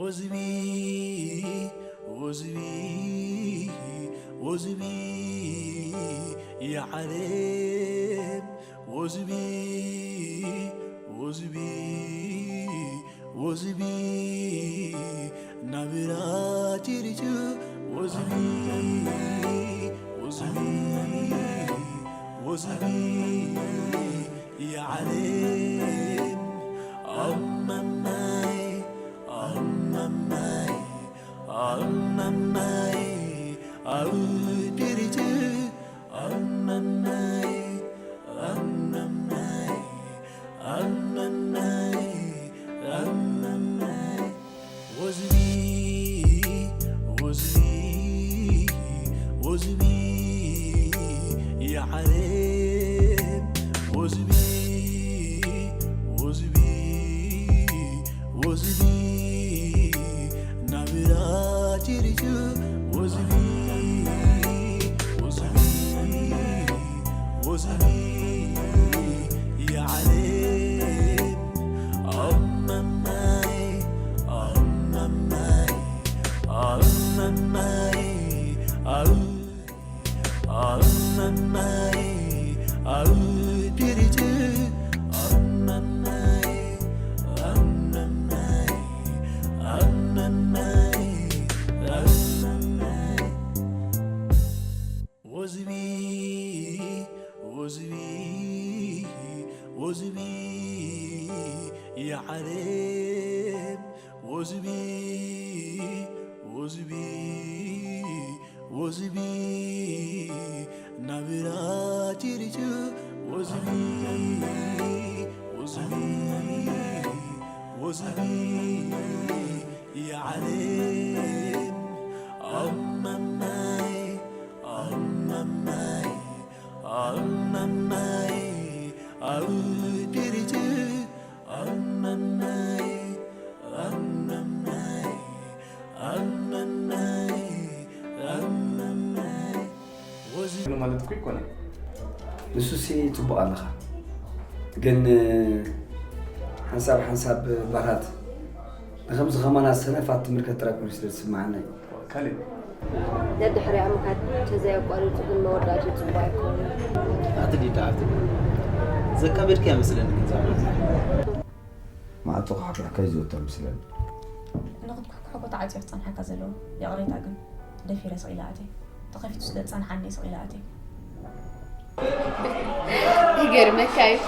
ወዝቢ ወዝቢ ወዝቢ የዓለም ወዝቢ ወዝቢ ወዝቢ ናብራ ቲሪቱ ወዝቢ ወዝቢ ወዝቢ የዓለም ኣመማይ ኣመማይ ኣመማይ ኣብ ቲሪቱ ኣመማይ ኣመማይ ኣመማይ ኣመማይ ወዝቢ ወዝቢ ወዝቢ የዓለም ወዝቢ ወዝቢ ወዝቢ ናብራ ቲሪቱ ወዝቢ ወዝቢ ወዝቢ የዓለም ኣመማይ ኣመማይ ኣመማይ ኣመማይ ኣመማይ ኣብ ፒሪቲ ኣመማይ ኣመማይ ኣመማይ ኣመማይ ወዝቢ ወዝቢ ወዝቢ የዓለም ወዝቢ ወዝቢ ወዝቢ ናብራ ቲሪቱ ወዝቢ ወዝቢ ወዝቢ የዓለም ኣመማይ ኣመማይ ኣመማይ ኣብ ቲሪቱ ኣመማይ ኣመማይ ኣመማይ ኣመማይ ወዚ ማለት እኮ ይኮነ ንሱሲ ጽቡቕ ኣለኻ ግን ሓንሳብ ሓንሳብ ባራት ንከምዚ ከማና ሰነፋት ትምልከት ጥራይ ኮይኑ ስለ ዝስማዓና እዩ። ካሌብ ነድሕሪኣ ምኻድ ተዘየቋሪጹ ግን መወዳእቱ ጽቡቕ ኣይከውን። ኣቲ ዲዳ ኣቲ ዘካበድኪ እያ መስለኒ ግን ዛባ ማዕጦ ክሕኩሕካ እዩ ዝወታ መስለኒ። ንኽትኩሕኩሕ እኮ ተዓጽዮ ክጸንሓካ ዘለዎ። ይቕሬታ ግን ደፊረ ስቕ ኢለ ኣትየ። ተኸፊቱ ስለ ዝጸንሓኒ ስቕ ኢለ ኣትየ። ይገርመካ እዩ።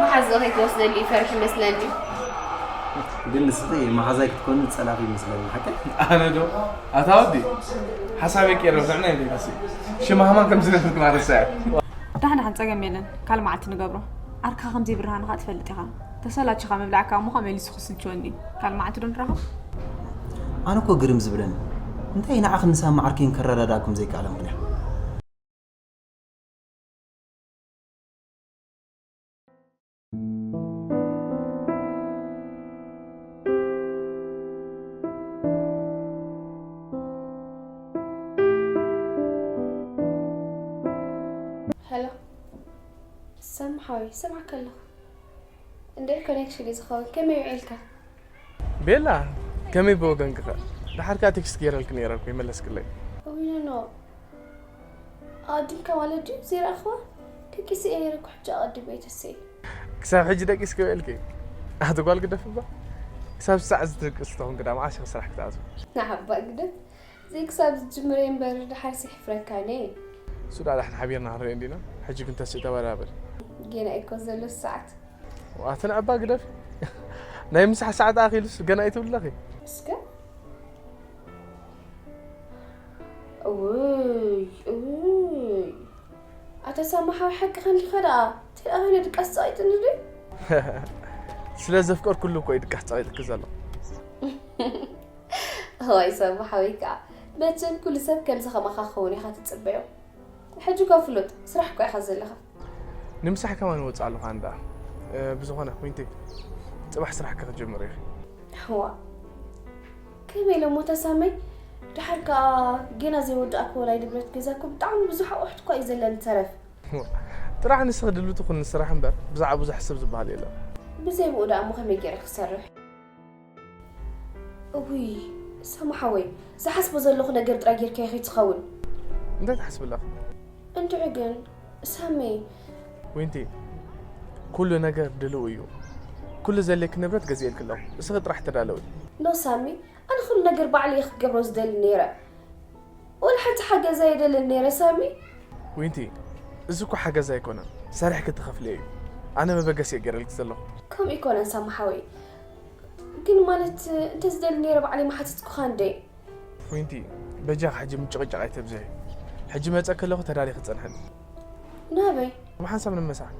መሓዝኡ ከይትወስደሉ እዩ ፈርሒ መስለኒ። ግን ንስኺ መሓዛይ ክትኮኒ ዝጸላኺ ይመስለኒ፣ ሓቀይ? ኣነ ዶ? ኣታ ወዲ፣ ሓሳበይ ቀይረ፣ ንዕና ይደግሲ። ሽማህማን ከም ዝነበርክ ማረሳያ። ዳሕዳሕን ጸገም የለን፣ ካልእ መዓልቲ ንገብሮ። ዓርክኻ ከምዘይብርሃንኻ ትፈልጥ ኢኻ። ተሰላችኻ ምብላዕካ እሞ ኸኣ መሊሱ ክስልችወኒ እዩ። ካልእ መዓልቲ ዶ ንራኸብ? ኣነ እኮ ግርም ዝብለኒ፣ እንታይ ንዓኽን ንሳማ ዓርከይን ከረዳድኣኩም ዘይከኣለ ምኽንያት? ሄሎ፣ ሰም ሓወይ፣ ይሰምዓካ ኣለኹ። እንድዒ ኮኔክሽን እዩ ዝኸውን። ከመይ ውዒልካ? ቤላ፣ ከመይ ብወገንኪ ኸ? ደሓር ከኣ ቴክስት ገይረልኪ ነይረ እኮ፣ ይመለስክለይ። እውይ፣ ኖ፣ ኖ። ኣቐዲምካ ማለት ድዩ ዘይረኣኽዋ? ደቂሰ እየ ነይረ እኮ፣ ሕጂ ኣቐዲመ እየ ተሰኢ። ክሳብ ሕጂ ደቂስኪ ውዒልኪ? ኣቲ ጓል ግደፊ እባ። ክሳብ ሳዕ ዝትንቅስ ተኾንኪ ደኣ መዓስ ኢኺ ስራሕ ክትኣትዊ? ንዓባ ግደፍ። ዘይክሳብ ዝጅምር እየ እምበር፣ ደሓርሲ ይሕፍረካን እየ። እሱ ደኣ ዳሕና ሓቢርና ክንሪኦ እንዲና። ሕጂ ግን ተስእ ተበራበር። ጌና እኮ ዘሎ ሰዓት። ዋእ፣ ኣቲ ንዕባ ግደፊ። ናይ ምሳሕ ሰዓት ኣኺሉስ ገና ኣይትብሊ ኣለኺ። እስከ። እውይ፣ እውይ። ኣታ ሳማ ሓወይ ሓቅኻ እንዲኻ ደኣ። እንታይ ደኣ ኮይነ ድቃስ ጸቒጥኒ ድዩ? ስለ ዘፍቀርኩሉ እኮ እዩ ድቃስ ጸቒጥኪ ዘሎ። እዋይ ሳማ ሓወይ ከኣ። መቸም ኩሉ ሰብ ከምዚ ከማኻ ክኸውን ኢኻ ትጽበዮ። ሕጂ እኳ ፍሉጥ ስራሕ እኳ ኢኻ ዘለኻ። ንምሳሕ ከማን እወጽእ ኣለኹ ኣነ ደኣ። እ፣ ብዝኾነ ዊንቲ፣ ጽባሕ ስራሕኪ ክትጅምሪ ኢኺ። እዋ። ከመይ ኢለ እሞ ተሳመይ? ደሓር ከኣ ጌና ዘይወዳእክዎ ናይ ንብረት ገዛ እኮ ብጣዕሚ ብዙሕ ኣቑሑት እኳ እዩ ዘለኒ ተረፍ። ጥራሕ ንስኺ ድልውቲ ኩኒ ስራሕ እምበር ብዛዕባ ብዙሕ ሰብ ዝበሃል የለን። ብዘይ ብኡ ደኣ እሞ ከመይ ገይረ ክሰርሕ? እውይ፣ ሳሙ ሓወይ፣ ዝሓስቦ ዘለኹ ነገር ጥራይ ጌርካዮ ከይትኸውን። እንታይ ትሓስቢ ኣለኺ? እንድዒ ግን ሳሚ። ዊንቲ፣ ኩሉ ነገር ድልው እዩ። ኩሉ ዘድልየኪ ንብረት ገዚኤልኪ ኣለኹ። እስኺ ጥራሕ ተዳለዊ። ኖ ሳሚ፣ ኣነ ኩሉ ነገር ባዕለይ እየ ክገብሮ ዝደሊ ነይረ። ወላ ሓንቲ ሓገዝ ኣይደልን ነይረ ሳሚ። ዊንቲ፣ እዚ እኮ ሓገዝ ኣይኮነን፣ ሰሪሕኪ ትኸፍልዮ እዩ። ኣነ መበገሲ እየ ገይረልኪ ዘለኹ። ከምኡ ኣይኮነን ሳሚ ሓወይ፣ ግን ማለት እንተዝደሊ ነይረ ባዕለይ ምሓተትኩኻ እንዴ። ዊንቲ፣ በጃኺ ሕጂ ምጭቕጫቕ ኣይተብዝሒ። ሕጂ መፀ ከለኹ ተዳሊኺ ፀንሕኒ። ናበይ? ብሓንሳብ ንመሳሕ።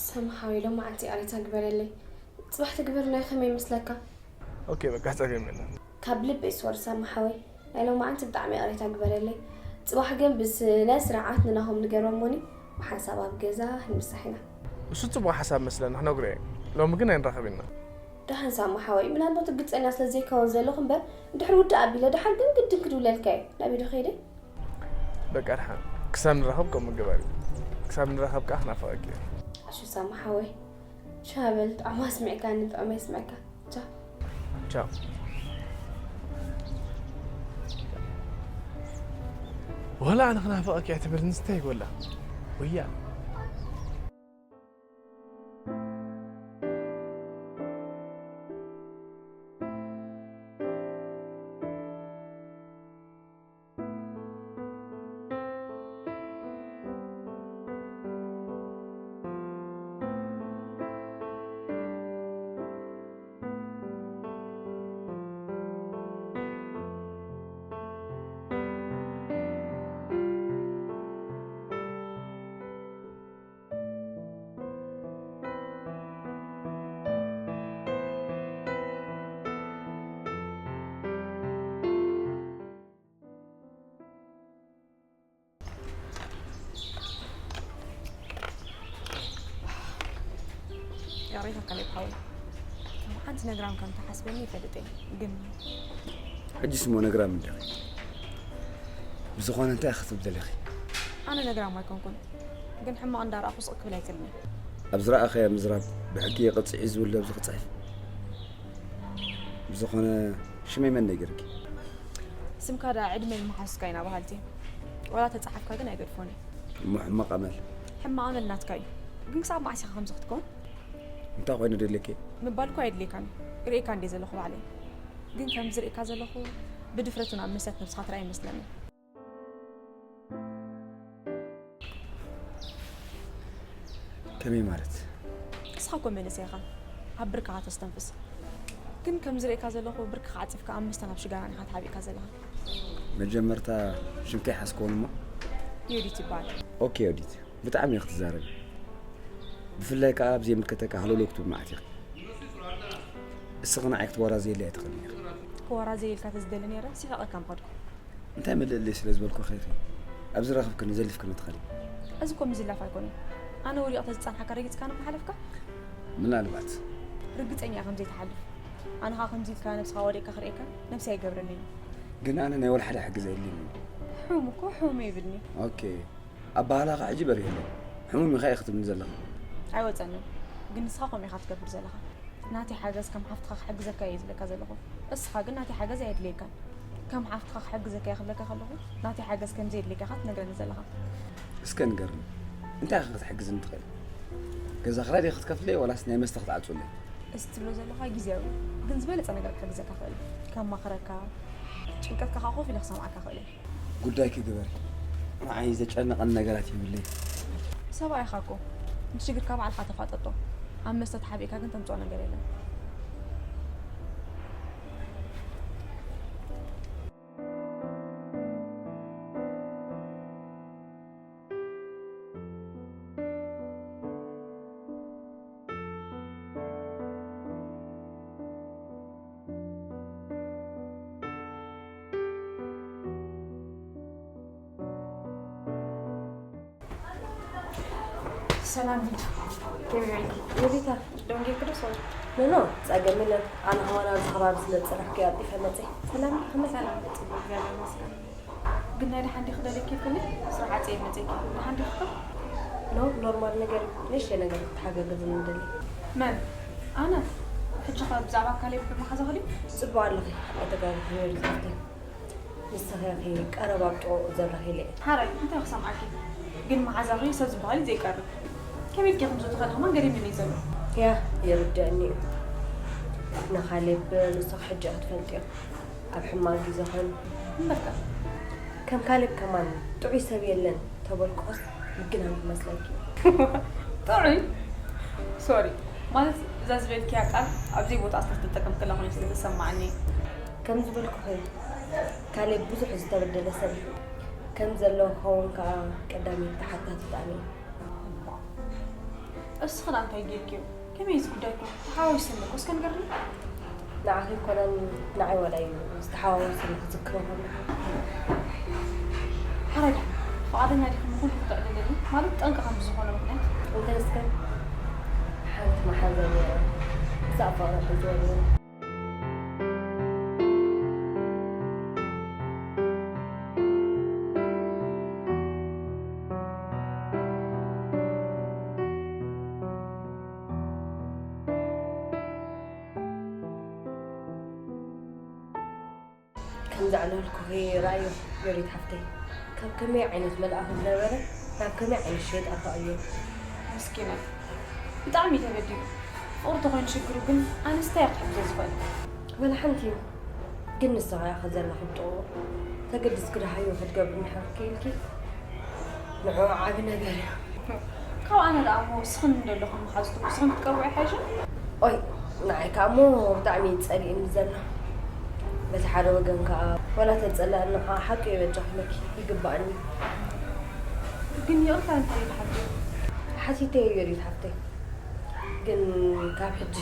ሳሚ ሓወይ፣ ሎማዓንቲ ይቕሬታ ግበረለይ። ፅባሕ ትግበርናዮ ከመይ ይመስለካ? ኦኬ፣ በቃ ፀገም የለን። ካብ ልበይ ሶሪ ሳሚ ሓወይ፣ ናይ ሎማዓንቲ ብጣዕሚ ይቕሬታ ግበረለይ። ፅባሕ ግን ብስነ ስርዓት ንናሆም ንገሮም ሞኒ ብሓንሳብ ኣብ ገዛ ክንምሳሕ ኢና። እሱ ፅቡቕ ሓሳብ መስለኒ፣ ክነግሮ እየ። ሎሚ ግን ኣይንራኸብ ኢና። ደሓን ሳሚ ሓወይ፣ ምናልባት ርግፀኛ ስለ ዘይከውን ዘለኹ እምበር፣ እንድሕር ውድእ ኣቢለ ደሓር ግን ግድን ክድውለልካ እየ። ናበይ ዶ ከይደ? በቃ ደሓን፣ ክሳብ ንራኸብ ከምኡ ግበሪ። ክሳብ ንራኸብ ከዓ ክናፍቐኪ እየ። እሺ ሳሚ ሓወይ፣ ቻው በል። ጥዑም ኣስሚዕካኒ፣ ጥዑም የስምዐካ። ቻው። ቻው። ወላ ኣነ ክናፍቐኪ እየ ትብል ንስታይ ወላ ወያ። ይቕሬታ ካሌብ ሓወይ፣ ሓንቲ ነግራም ከም ትሓስበኒ ይፈልጥ እየ፣ ግን ሕጂስ እሞ ነግራም እንዲኺ። ብዝኾነ እንታይ ክትብል ደሊኺ? ኣነ ነግራም ኣይኮንኩን፣ ግን ሕማቕ እንዳረኣኹ ስቕ ክብል ኣይክእልን እየ። ኣብ ዝረኣኸያ ምዝራብ ብሕጊ ይቕፅዕ እዩ ዝብል ኣብዚ ክፅሕፍ። ብዝኾነ ሽመይ መን ነጊርኪ? ስምካ ደኣ ዕድመ ይመሓስካ ኢና በሃልቲ። ዋላ ተፃሓፍካ ግን ኣይገድፎን እዩ። እሞ ሕማቕ ኣመል። ሕማቕ ኣመል ናትካ እዩ። ግን ክሳብ መዓስ ኢኻ ከምዚ ክትከውን? እንታይ ኮይኑ ደለኪ? ምባል እኮ ኣይድልየካን እዩ። ርእየካ እንድየ ዘለኹ ባዕለይ። ግን ከምዚ ርእየካ ዘለኹ ብድፍረቱ ናብ መስትያት ነብስኻ ትርኣይ ይመስለኒ። ከመይ ማለት? ንስኻ እኮ መንእሰይ ኢኻ፣ ኣብ ብርክኻ ተስተንፍስ። ግን ከም ዝርእየካ ዘለኹ ብርክኻ ዓጺፍካ ኣብ መስተ ናብ ሽጋራን ኢኻ ተሓቢእካ ዘለኻ። መጀመርታ ሽምከይ ሓዝክዎን እሞ? ዮዲት ይበሃል። ኦኬ ዮዲት፣ ብጣዕሚ ኢኺ ትዛረቢ። ብፍላይ ከኣ ኣብ ዘይምልከተካ ሃለውለው ክትብል መዓት ኢኺ። እስኺ ንዓይ ክትወራዘየለይ ኣይትኽእልን ኢኺ። ክወራዘየልካ ተዝደሊ ነይረ፣ ስሒቐካ ምኸድኩ። እንታይ ምልእለይ ስለ ዝበልኩ ኸይሪ ኣብዚ ረኽብክኒ ዘሊፍክኒ ትኸዲ። እዚ እኮ ምዝላፍ ኣይኮነን። ኣነ ወዲቐ ተዝጸንሓካ ረጊጽካ ንኽሓለፍካ? ምናልባት። ርግጸኛ እየ ከም ዘይትሓልፍ። ኣነ ኸኣ ከምዚ ኢልካ ነብስኻ ወዲቕካ ክርእየካ ነብሲ ኣይገብረንን እዩ። ግን ኣነ ናይ ወላ ሓደ ሓገዝ ኣየድልየኒ። ሕሙም እኮ ሕሙም ይብልኒ። ኦኬ። ኣባህላኻ ሕጂ በሪህለይ። ሕሙም ኢኻ ኢኺ ትብልኒ ዘለኻ። ኣይወጸንን። ግን ንስኻ ከምኡ ኢኻ ትገብር ዘለኻ። ናተይ ሓገዝ ከም ሓፍትኻ ክሕግዘካ እየ ዝብለካ ዘለኹ። እስኻ ግን ናተይ ሓገዝ ኣየድልየካን። ከም ሓፍትኻ ክሕግዘካ እየ ክብለካ ከለኹ፣ ናተይ ሓገዝ ከም ዘየድልየካ ኢኻ ትነግረኒ ዘለኻ። እስከ ንገርኒ፣ እንታይ ኢኻ ክትሕግዝኒ ትኽእል? ገዛ ክራይ ዲኺ ክትከፍለይ ዋላስ ናይ መስተ ክትዓጽውለይ? እዚ ትብሎ ዘለኻ ግዝያዊ እዩ። ግን ዝበለጸ ነገር ክሕግዘካ እኽእል እየ። ከማኽረካ፣ ጭንቀትካ ከኣ ኮፍ ኢለ ክሰምዓካ እኽእል እየ። ጉዳይኪ ግበሪ። ንዓይ ዘጨንቐኒ ነገራት የብለይን። ሰብኣይ ኢኻ እኮ። ንሽግርካ ባዕልኻ ተፋጠጦ። ኣብ መስተ ተሓቢእካ ግን ተምጽኦ ነገር የለን። ሰላም ቢቱ፣ ከመይ ውዒልኪ? ዮዲታ፣ ደንጊርኪ ዶ ሶሪ? ኖ ኖ፣ ጸገም የለን። ኣነ ከማን ኣብዚ ከባቢ ስለ ዝጸናሕኩ እየ ቀልጢፈ መጽየ። ሰላም ዲኺ? ከመይ? ሰላም፣ ጽቡቕ፣ እግዚኣብሔር ይመስገን። ግን ናይ ደሓን ዲኺ ደለኪ ይብልኒ? ስራሕ ዓጽየ መጽየኪ። ደሓን ዲኺ? ኖ፣ ኖርማል ነገር እዩ። ንእሽተይ ነገር ክትሓጋገዝኒ ደልየ። መን? ኣነ? ሽኻ ብዛዕባ ካሌብ መሓዛኺ ድዩ? ጽቡቕ ኣለኺ፣ ኣይተጋግኺ ዮዲት ሓፍተይ። ንስኺ ኢኺ ቀረባ ኣብ ጥቕኡ ዘለኺ ኢለ እየ። ሓራይ፣ እንታይ ክሰምዓኪ? ግን መሓዛኺ ሰብ ዝበሃል እዩ ዘይቀርብ። ከመይ ኢልኪ ከምዚ ትኸዲ ከማን ገሪሙኒ እዩ ዘሎ። ያ፣ ይርድአኒ እዩ። ንካሌብ ንስኺ ሕጂ ኢኺ ትፈልጥዮ። ኣብ ሕማቕ ግዜ ኾይኑ። እምበርካ። ከም ካሌብ ከማን ጥዑይ ሰብ የለን ተበልኩኸስ ምግናን ክመስለኪ። ጥዑይ? ሶሪ። ማለት እዛ ዝበልክያ ቃል ኣብ ዘይቦታ ስለዝተጠቀምክላ ኮይኑ ስለዝሰማዓኒ። ከም ዝበልኩኺ ካሌብ ብዙሕ ዝተበደለ ሰብ እዩ። ከም ዘለዎ ክኸውን ከኣ ቀዳመይቲ ተሓታቲት ኣነ እየ። እስኺ ደኣ እንታይ ጌርክዮ? ከመይ እዚ ጉዳይኩም ተሓዋዊስኒ እኮ እስከ ንገርኒ። ንዓኺ ኣይኮነን ንዓይ ዋላ እዩ ዝተሓዋወሰኒ ክዝክሮ ከሎ። ሓረጋ፣ ፍቓደኛ ዲኺ ንኹሉ ክተዕልለኒ? ማለት ጠንቂ ከም ዝኾነ ምኽንያት? እንተ እስከ ሓንቲ መሓዛ ነይራ። እዛ ኣፋቕራ ሒዝዋ ነይራ። ከም ዘዕለልኩኺ ርኣዮ ዮዲት ሓፍተይ፣ ካብ ከመይ ዓይነት መልኣኽ ዝነበረ ናብ ከመይ ዓይነት ሸይጣን ተቐይሩ። ምስኪናይ፣ ብጣዕሚ እዩ ተበዲሉ። ፍቕሪ ተኾይኑ ሽግሩ ግን ኣነስ እንታይ እየ ክሕግዞ ዝኽእል? ወላ ሓንቲ እዩ። ግን ንስኻ ኢኻ ዘለኺ ብጥቕኡ። ተገዲስኪ ደሃዮ ክትገብሪ እንድሕር ክኢልኪ ንዕኡ ዓቢ ነገር እዩ። ካብ ኣነ ደኣ እሞ እስኽን እንዶ ኣለኹም መሓዝቱ፣ እስኽን ክትቀርቡ ኣይሓይሽን? ኦይ፣ ንዓይ ከኣ እሞ ብጣዕሚ እዩ ጸሊእኒ ዘሎ። በቲ ሓደ ወገን ከኣ፣ ወላ ተጸላእኒ ከኣ ሓቂ እዩ በጃኺ ኢለኪ፣ ይግባኣኒ። ግን ይቕርታ እንታይ ኢለ ሓቂ? ሓቲተዮ እዩ ዮዲት ሓፍተይ። ግን ካብ ሕጂ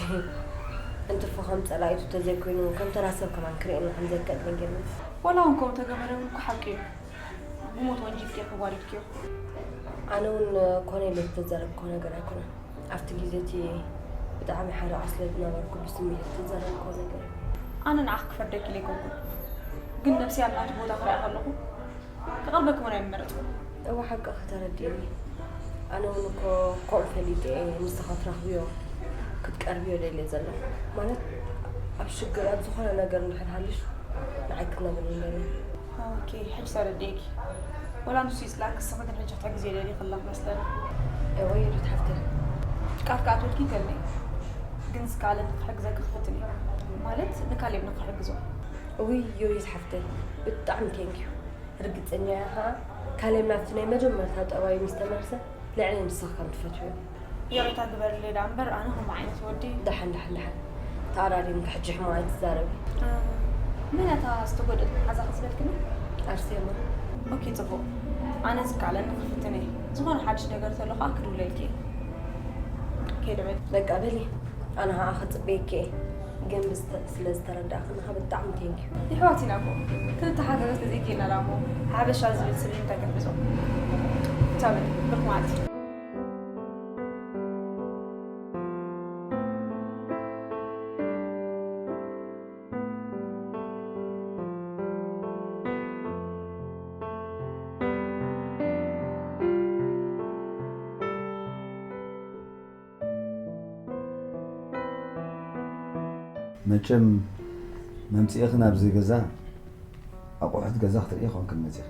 እንትርፎ ከም ጸላኢቱ ተዘይኮይኑ፣ ከም ተራ ሰብ ከማን ክርእየና ከም ዘከኣል ነጊርኒ። ወላ እውን ከምኡ ተገበረ እውን እኮ ሓቂ እዩ። ብሞት ወንጂልክዮ ተዋሪድክዮ። ኣነ እውን ኮነ ኢለ ዝተዛረብክዎ ነገር ኣይኮነን። ኣብቲ ግዜ እቲ ብጣዕሚ ሓሪቐ ስለ ዝነበርኩ ብስምዒት ዝተዛረብክዎ ነገር እዩ። ኣነ ንዓኺ ክፈርደኪ ኢለ ኣይኮንኩን። ግን ነብሰይ ኣብ ናቱ ቦታ ክሪኣ ከለኹ ክቐርበኪ እውን ኣይመረጽኩን። እወ ሓቅኺ ተረዲእኒ። ኣነ እውን እኮ ከምኡ ፈሊጠ እየ ንስኺ ክትረኽብዮ ክትቀርብዮ ደልየ ዘለኹ። ማለት ኣብ ሽግር ኣብ ዝኾነ ነገር እንድሕር ሃሊሹ ንዓይ ክትነግርኒ ደልየ። ኦኬ፣ ሕጂ ተረዲኤኪ። ወላ ንሱ ይጽላእኪ፣ ንስኺ ግን ሕጂ ክትሕግዝዮ ደሊኺ ኣለኺ መስለኒ። እወ ዮዲት ሓፍተይ። ቃል ክኣትወልኪ ይከልኒ። ግን ዝከኣለኒ ክሕግዘኪ ክፍትን እየ። ማለት ንካሌብ ንኽሕግዞ። እውይ ዮዲት ሓፍተይ፣ ብጣዕሚ ቴንኪዩ። ርግጸኛ እየ ኸኣ፣ ካሌብ ናብቲ ናይ መጀመርታ ጠባዩ ምስ ተመልሰ፣ ልዕሊ ንስኺ ከም ትፈትውዮ። ይቕሬታ ግበርለይ ደኣ እምበር፣ ኣነ ከምኡ ዓይነት ወዲ። ደሓን፣ ደሓን፣ ደሓን። ተኣራሪምኪ ሕጂ ሕማቕ ኣይትዛረቢ። እ፣ መን እያ እታ ዝተጎድአት መሓዛኺ ዝበልክኒ? ኣርሴማ። ኦኬ፣ ጽቡቕ። ኣነ ዝከኣለኒ ክፍትን እየ። ዝኾነ ሓድሽ ነገር ተሎ ኸኣ ክድውለልኪ እየ። ከይደ በል። በቃ በሊ፣ ኣነ ኸኣ ክጽበየኪ እየ። ግን ብዝተ-፣ ስለ ዝተረዳእኽኒ ኸኣ ብጣዕሚ ቴንኪዩ። የሕዋት ኢና እኮ። ክንተሓጋገዝ ተዘይክኢልና ደኣ እሞ ሓበሻ ዝብል ስም እንታይ ክንሕዞ? ቻው በል፣ ብሩኽ መዓልቲ። መቸም መምጽኢኺ ናብዚ ገዛ ኣቑሑት ገዛ ክትርኢ ኮንክን መጺኺ።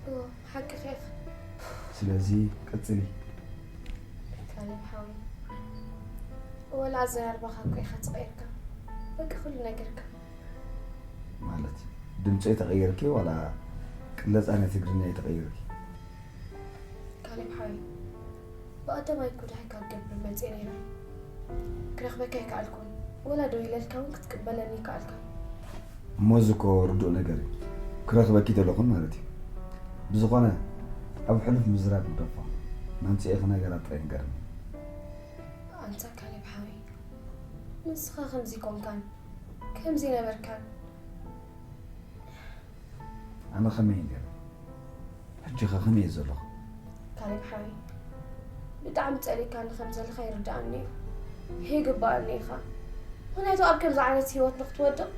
እዎ፣ ሓቅኺ ኢኺ። ስለዚ ቀጽሊ። ካሌብ ሓወይ፣ ወላ ኣዘራርባኻ እኮ ኢኻ ተቐይርካ። በቃ ኩሉ ነገርካ። ማለት ድምጸይ ተቐይርኪ ዋላ ቅለጻ ናይ ትግርኛ ተቐይርኪ? ካሌብ ሓወይ፣ ብቐደማይ እኮ ደሃይካ ክገብር መጽየ ነይረ። ክረኽበካ ኣይከኣልኩን። ወላ ደው ኢለልካ እውን ክትቅበለኒ ኣይከኣልካን። እሞ እዚ እኮ ርዱእ ነገር እዩ። ክረኽበኪ ደለኹን ማለት እዩ። ብዝኾነ ኣብ ሕሉፍ ምዝራብ ግደፎ። መምጽኤኺ ነገራት ጥራይ ንገርኒ። ኣንታ ካሌብ ሓወይ፣ ንስኻ ከምዚ ኣይኮንካን ከምዚ ኣይነበርካን። ኣነ ከመይ ነይረ? ሕጂ ኸ ከመይ እየ ዘለኹ? ካሌብ ሓወይ፣ ብጣዕሚ ጸሊእካኒ ከም ዘለኻ ይርድኣኒ እዩ። ይግብኣኒ ኢኻ። ምኽንያቱ ኣብ ከምዚ ዓይነት ህይወት ንኽትወድቕ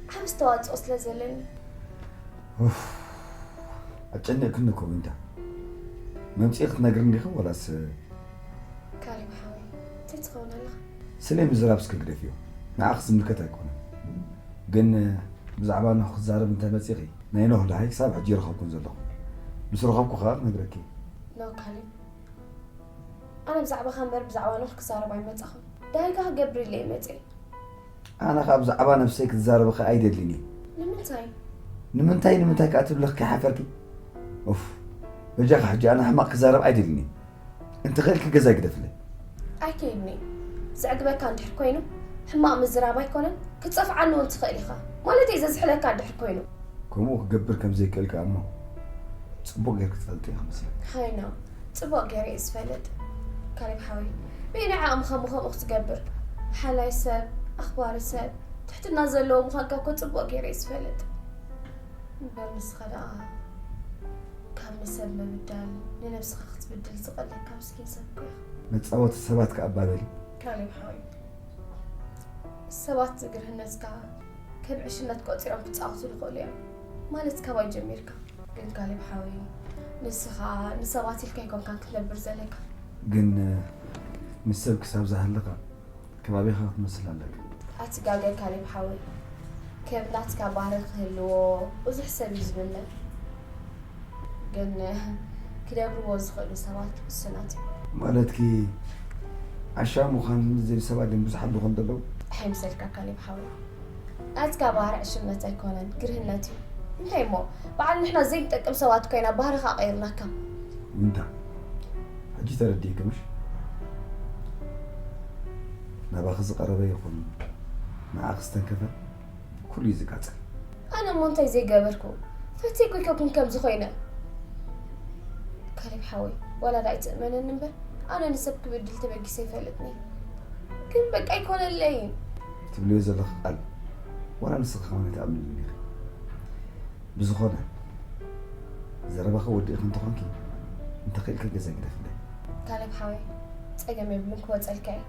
ዓቢ ኣስተዋጽኦ ስለ ዘለኒ። ኡፍ፣ ኣጨኒቕክኒ እኮ ዊንታ። መምጽኢ ክትነግርኒ ዲኺ ወላስ? ካሌብ ሓወይ፣ እቲ ትኸውን ኣለኻ። ስለ ምዝራብ እስከ ግደፍዮ። ንዓኽ ዝምልከት ኣይኮነን። ግን ብዛዕባ ኖህ ክዛረብ እንተ መጺኺ ናይ ኖህ ደሃይ ክሳብ ሕጂ ይረኸብኩን ዘለኹ። ምስ ረኸብኩ ከኣ ክነግረኪ። ኖ ካሌብ፣ ኣነ ብዛዕባኻ እምበር ብዛዕባ ኖህ ክዛረብ ኣይመጻኹን። ደሃይካ ክገብር ኢለ እየ መጽየ። ኣነ ከኣ ብዛዕባ ነብሰይ ክትዛረብኺ ኣይደልን እየ። ንምንታይ? ንምንታይ ንምንታይ ከኣ ትብልኽ ከይሓፈርኪ? ኡፍ፣ በጃኻ ሕጂ ኣነ ሕማቕ ክዛረብ ኣይደልን እየ። እንተኽእልኪ ገዛይ ግደፍለይ። ኣይከይድኒ። ዘዕግበካ እንድሕር ኮይኑ ሕማቕ ምዝራብ ኣይኮነን፣ ክትጸፍዓኒ እውን ትኽእል ኢኻ። ማለተይ ዘዝሕለካ እንድሕር ኮይኑ። ከምኡ ክገብር ከም ዘይክእል ከኣ እሞ ጽቡቕ ጌርኪ ትፈልጢ ኢኺ መስለኒ። ሃይና፣ ጽቡቕ ገይረ እየ ዝፈልጥ። ካሌብ ሓወይ፣ በየናይ ዓቕምኻ እሞ ከምኡ ክትገብር? ሓላይ ሰብ፣ ኣኽባሪ ሰብ፣ ትሕትና ዘለዎ ምዃንካ እኮ ጽቡቕ ገይረ እየ ዝፈልጥ። እምበር ንስኻ ደኣ ካብ ንሰብ ምብዳል ንነብስኻ ክትብድል ዝቐለካ ምስኪን ሰብ እኮ ኢኻ። መጻወቲ ሰባት ከኣ እባ በሊ። ካሌብ ሓወይ፣ ሰባት ግርህነትካ ከም ዕሽነት ቆጺሮም ክጻወቱ ይኽእሉ እዮም። ማለት ካባይ ጀሚርካ። ግን ካሌብ ሓወይ፣ ንስኻ ንሰባት ኢልካ ኣይኮንካን ክትነብር ዘለካ። ግን ምስ ሰብ ክሳብ ዝሃለኻ ከባቢኻ ክትመስል ኣለካ። ኣትጋገ ካሌብ ሓወይ፣ ከም ናትካ ባህሪ ክህልዎ ብዙሕ ሰብ እዩ ዝምነ። ግን ክደብርዎ ዝኽእሉ ሰባት ውሱናት እዮም። ማለትኪ ዓሻ ምዃን ዝደልዩ ሰባት ድዮም ብዙሓት ዝኾኑ ዘለዉ? ኣይምሰልካ ካሌብ ሓወይ፣ ናትካ ባህሪ ዕሽነት ኣይኮነን፣ ግርህነት እዩ። እንታይ እሞ በዓል ንሕና ዘይንጠቅም ሰባት ኮይና ባህርኻ ቀይርናካ። ዊንታ፣ ሕጂ ተረዲእኪ ምሽ? ናባኺ ዝቐረበ ይኹን ንዓኺ ዝተንከፈ ኩሉ እዩ ዝቃጸል። ኣነ እሞ እንታይ ዘይገበርኩ? ፈትየኩ ኣይከኩን ከምዚ ኮይነ። ካሌብ ሓወይ፣ ዋላ ዳ ኣይትእመነኒ እምበር ኣነ ንሰብ ክብድል ተበጊሰ ኣይፈልጥን እየ። ግን በቃ ኣይኮነለይን። ትብልዮ ዘለኺ ቃል ዋላ ንስኺ ከማን ኣይትኣምንሉን ኢኺ። ብዝኾነ ዘረባኺ ወዲእኺ እንተኾንኪ እንተኽኢልኪ ገዛ ግደፍለይ። ካሌብ ሓወይ፣ ጸገም የብሉን ክወጸልካ እየ።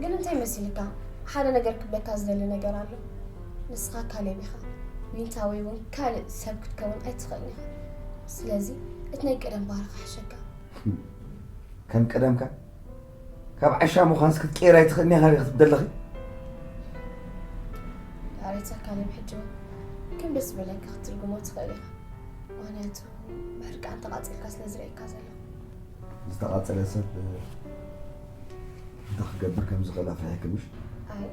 ግን እንታይ መሲልካ? ሓደ ነገር ክብለካ ዝደሊ ነገር ኣሎ። ንስኻ ካሌብ ኢኻ። ዊንታ ወይ እውን ካልእ ሰብ ክትከውን ኣይትኽእልን ኢኻ። ስለዚ እቲ ናይ ቀደም ባህርኻ ሕሸካ። ከም ቀደምካ ካብ ዓሻ ምዃንስ ክትቅየር ኣይትኽእልን ኢኻ ክትብደለኺ? ዳሬታ ካሌብ ሕጂ እውን ከም ደስ ዝበለካ ክትትርጉሞ ትኽእል ኢኻ። ምኽንያቱ ብሕርቃን ተቓጺልካ ስለ ዝርእየካ ዘለኹ። ዝተቓጸለ ሰብ እንታይ ክገብር ከም ዝኽእል ኣፍሪሕኪ ምሽ? ኣይ፣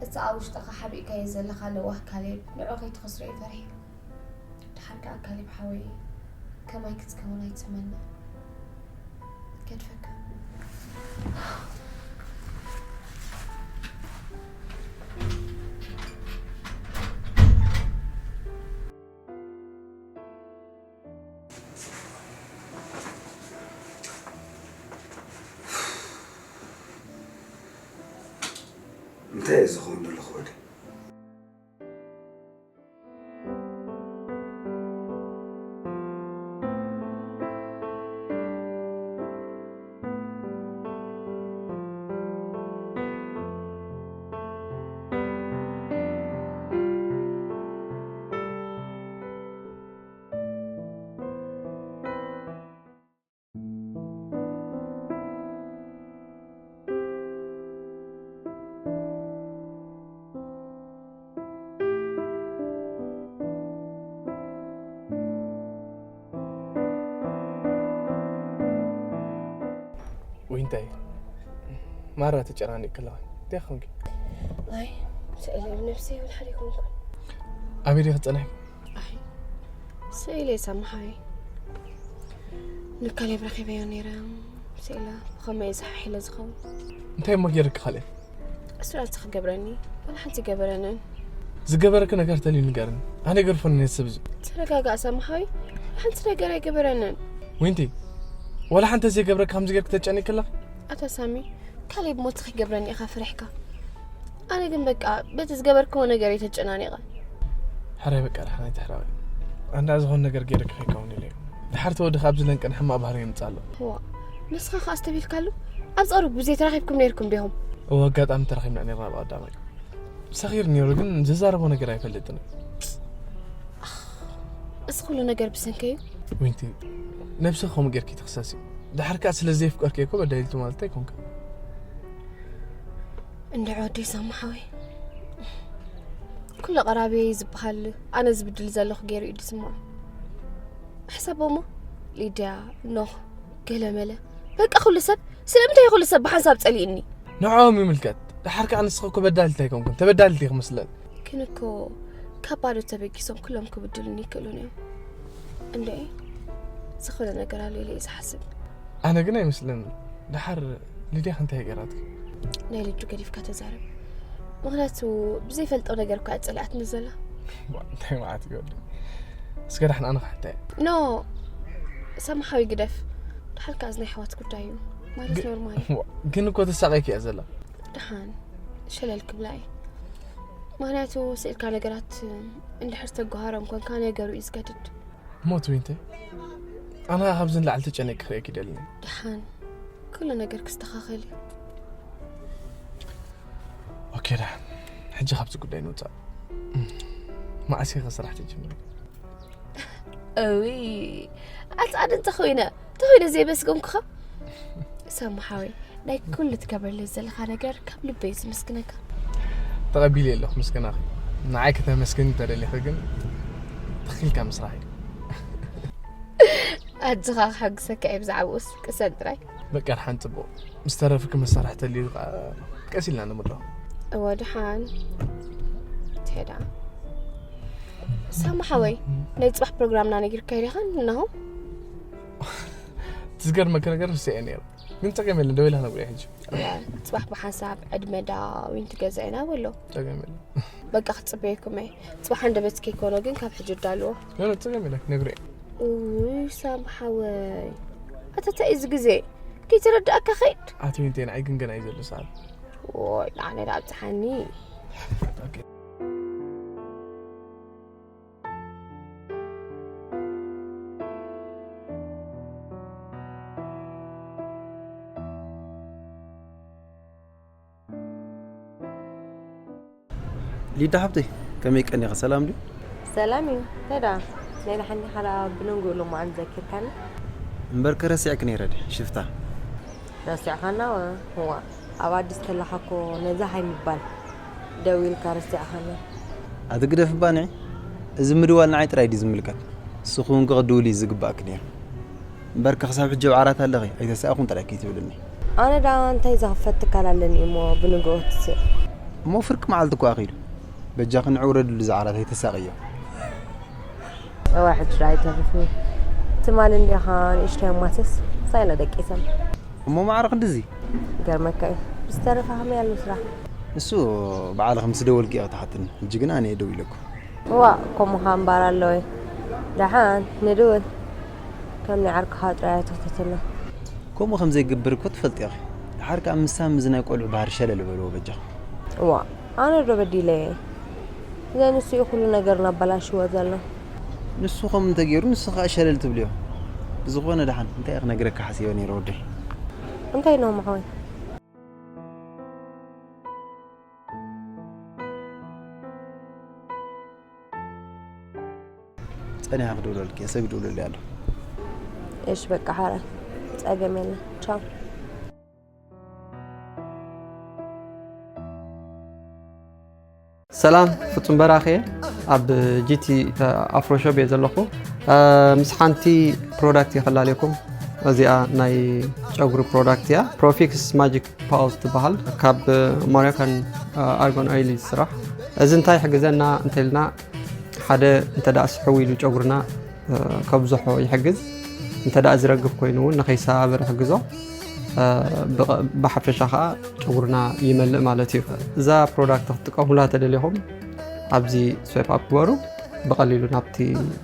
እቲ ኣብ ውሽጥኻ ሓቢእካዮ ዘለኻ ለዋህ ካሌብ ንዑ ከይትኸስሮ እየ ፈሪሐ። ደሓር ከኣ ካሌብ ሓወይ፣ ከማይ ክትከውን ኣይትመነ። ገድፈካ። እንታይ እዩ ዝኸውን ዘሎ ክወደ? ዊንታይ ማራ ተጨናኒቅ ከለኻ እንታይ ኾንኪ? ኣይ ስእለ ነብሰይ ይብል ሓደ ይኮንኩን። ኣበይ ዲኺ ጸኒሕኪ? ኣይ ስእለ ሰማሓዊ ንካሌብ ረኺበዮ ነይረ። ስእለ ብኸመይ እዩ ዝሓሒለ ዝኸውን? እንታይ እሞ ገይርኪ ካሌብ? እሱ ኣቲ ክገብረኒ ዋላ ሓንቲ ገበረንን። ዝገበረኪ ነገር ተልዩ ንገርኒ። ኣነ ገርፎኒ ነቲ ሰብ እዚ። ተረጋጋእ ሳሚ ሓወይ፣ ሓንቲ ነገር ኣይገበረንን። ዊንቲ፣ ዋላ ሓንቲ ዘይገብረኪ ከምዚ ጌርኪ ተጨኒቂ ኣለኺ? ኣታ ሳሚ፣ ካሌብ ሞት ክገብረኒ ኢኻ ፈሪሕካ። ኣነ ግን በቃ በቲ ዝገበርክዎ ነገር እየ ተጨናኒቐ። ሕራይ በቃ ደሓን ኣይትሕረቒ። ኣንዳ ዝኾነ ነገር ገይረኪ ከይከውን ኢለ እየ። ድሓር ተወዲኺ ኣብዚ ለንቀን ሕማቕ ባህሪ የምጽእ ኣሎ። ዋ፣ ንስኻ ከኣ ኣስተብሂልካሉ? ኣብ ጸሩብ ግዜ ተራኺብኩም ነይርኩም ዲኹም? እወ ኣጋጣሚ ተራኺብና ነይርና ብቐዳማይ። ሰኺሩ ነይሩ ግን ዝዛረቦ ነገር ኣይፈልጥን እዩ። እዚ ኩሉ ነገር ብሰንከይ እዩ። ዊንቲ ነብስኺ ከምኡ ጌርኪ ትኽሰሲ። ድሓር ከኣ ስለ ዘየፍቀርክዮ እኮ በዳይልቱ ማለት ኣይኮንክን። እንድዒ ወደይ ሳሙ ሓወይ፣ ኩሉ ቀራብየይ ዝበሃል ኣነ ዝብድል ዘለኹ ገይሩ እዩ ዝስምዖ። ሕሰቦ እሞ፣ ሊድያ፣ ኖህ፣ ገለመለ፣ በቃ ኩሉ ሰብ። ስለምንታይ እዩ ኩሉ ሰብ ብሓንሳብ ጸሊእኒ? ንዕኦም ይምልከት። ደሓር ከኣ ንስኺ እኮ በዳልቲ ኣይኮንኩን፣ ተበዳልቲ ኢኺ መስለኒ። ግን እኮ ካብ ባዶ ተበጊሶም ኩሎም ክብድሉኒ ይክእሉን እዮም። እንድዒ፣ ዝኾነ ነገር ኣሎ ኢለ እየ ዝሓስብ። ኣነ ግን ኣይመስለኒ። ደሓር ሊድያ እንታይ ገይራትኪ? ናይ ልጁ ገዲፍካ ተዛረብ። ምኽንያቱ ብዘይፈልጦ ነገር እኮ እያ ጸሊኣትኒ ዘላ። ዋ፣ እንታይ መዓት እዩ ወዲ። እስከ ዳሕና ኣነ ክሓታ እየ። ኖ፣ ሳሙ ሓወይ ግደፍ። ደሓር ከኣ እዚ ናይ ኣሕዋት ጉዳይ እዩ። ማለት ግ-፣ ኖርማል እዩ። ዋ፣ ግን እኮ ተሳቒኪ እያ ዘላ። ደሓን ሸለል ክብላ እየ። ምኽንያቱ ስኢልካ ነገራት እንድሕር ተጓሃሮም ኮንካ ነገሩ እዩ ዝገድድ። ሞት ወይ እንታይ? ኣነ ካብዚ ንላዕሊ ተጨኒቕኪ ክርእየኪ ይደሊ። ደሓን ኩሉ ነገር ክስተኻኸል እዩ። ኦኬ፣ ደሓን። ሕጂ ካብዚ ጉዳይ ንውጻእ። መዓስ ኢኺ ስራሕ ትጅምሪ? እውይ፣ ኣጻዕድ እንተኾይነ፣ እንተኾይነ ዘየመስገንኩኻ። ሳሙ ሓወይ፣ ናይ ኩሉ ትገብረለይ ዘለኻ ነገር ካብ ልበይ ዝምስግነካ። ተቐቢለ ኣለኹ ምስጋናኺ። ንዓይ ከተመስግኒ እንተደሊኺ ግን ተኺልካ ምስራሕ እዩ። ኣጆኻ፣ ክሕግዘካ እየ ብዛዕባኡስ፣ ቅሰን ጥራይ። በቃ፣ ደሓን ጽቡቕ። ምስ ተረፍኪ መሳርሒ ተልዩ ከኣ ቀስ ኢልና ንምርዖ። እወ፣ ደሓን። ትሄዳ። ሳሙ ሓወይ፣ ናይ ጽባሕ ፕሮግራምና ነጊርካዮ ዲኻ? እንሆ። እቲ ዝገርመኪ ነገር ርስዐ ነይሩ። ግን ጸገም የለን፣ ደው ኢለ ክነግሮ እየ ሕጂ። እወ፣ ጽባሕ ብሓንሳብ ዕድመ ዳዊን ትገዝአና በሎ። ጸገም የለን። በቃ፣ ክጽበየኩም እየ። ጽባሕ ኣንደበት ከይኮኖ ግን ካብ ሕጂ እዳልዎ። የለን፣ ጸገም የለን፣ ክነግሮ እየ። ውይ፣ ሳሙ ሓወይ። ኣታ እንታይ እዩ እዚ ግዜ? ከይተረድኣካ ኸይድ። ኣቲ ዊንቴ፣ ንዓይ ግን ገና እዩ ዘሎ ሰዓት። ዎይ፣ ንዓነ ዳ ኣብጽሓኒ። ኦኬ። ሊዳ ሓብተይ፣ ከመይ ቀኒኻ? ሰላም ድዩ? ሰላም እዩ። እንታይ ደኣ? ናይ ደሓን ዲኻ ደኣ ብንግኡ ሎማዓንቲ ዘኪርካኒ? እምበርከ ረሲዕኪ ነይረ ድየ ሽፍታ? ረሲዕኻና? እዋ፣ እዋ። ኣብ ኣዲስ ከለኻ እኮ ነዛ ሃይ ምባል ደዊልካ ረሲዕኻና። ኣቲ ግደፍ እባ ንዒ። እዚ ምድዋል ንዓይ ጥራይ ድዩ ዝምልከት? ንስኺ እውን ክቕድውሊ እዩ ዝግባእኪ ነይሩ። እምበርከ ክሳብ ሕጂ ኣብ ዓራት ኣለኺ፣ ኣይተሳእኹን ጥራይ ከይትብልኒ። ኣነ ደኣ እንታይ ዝኽፈት ትካል ኣለኒ እሞ ብንግሆ ትስእ? እሞ ፍርቂ መዓልቲ እኮ ኣኺሉ። በጃኺ ንዒ ውረድሉ እዚ ዓራት ኣይተሳቕዮ። እዋ ሕጂ ደኣ ኣይተርፍኒ። ትማሊ እንዲኻ ንእሽተይ ኣማስስ ሳይና ደቂሰን። እሞ ማዕረ ክንድዚ? ይገርመካ እዩ። ብዝተረፈ ከመይ ኣሎ ስራሕ? ንሱ ባዕልኺ ምስ ደወልኪ ኢኺ ትሓትኒ። ሕጂ ግን ኣነ እየ ደዊለኩ። እዋ፣ ከምኡ ኸኣ እምበኣር ኣለወ። ደሓን ንድውል። ከም ናይ ዓርክኻ ጥራይ ኣይትኽተተና። ከምኡ ከም ዘይገብር እኮ ትፈልጢ ኢኺ። ደሓር ከኣ ምሳም እዚ ናይ ቆልዑ ባህሪ ሸለል በልዎ በጃኺ። እዋ፣ ኣነ ዶ በዲለየ? እዛ ንሱ እዩ ኩሉ ነገርና ኣበላሽዎ ዘሎ። ንሱ ከምኡ እንተገይሩ ንስኺ ከኣ ሸለል ትብልዮ። ብዝኾነ ደሓን እንታይ እየ ክነግረካ ሓሲበ ነይረ ወደይ። እንታይ ነው ማሕወይ? ጸኒሓ ክድውለልኪ እየ፣ ሰብ ይድውለለይ ኣሎ። እሺ በቃ ሓራይ፣ ጸገም የለን። ቻው። ሰላም፣ ፍጹም በራኸ እየ። ኣብ ጂቲ ኣፍሮ ሾፕ እየ ዘለኹ። እ፣ ምስ ሓንቲ ፕሮዳክት እየ ከላልየኩም። እዚኣ ናይ ጨጉሪ ፕሮዳክት እያ። ፕሮፊክስ ማጂክ ፓውዝ ትበሃል። ካብ ሞሮካን ኣርጎን ኦይል እዩ ዝስራሕ። እዚ እንታይ ይሕግዘና እንተልና፣ ሓደ እንተ ደኣ ስሕው ኢሉ ጨጉርና፣ እ፣ ከብዝሖ ይሕግዝ። እንተ ደኣ ዝረግፍ ኮይኑ እውን ንኸይሰባበር ይሕግዞ። እ፣ ብቐ-፣ ብሓፈሻ ኸኣ ጨጉርና ይመልእ ማለት እዩ። እዛ ፕሮዳክት ክትጥቀሙላ ተደሊኹም ኣብዚ ስዋይፕ ኣፕ ግበሩ። ብቐሊሉ ናብቲ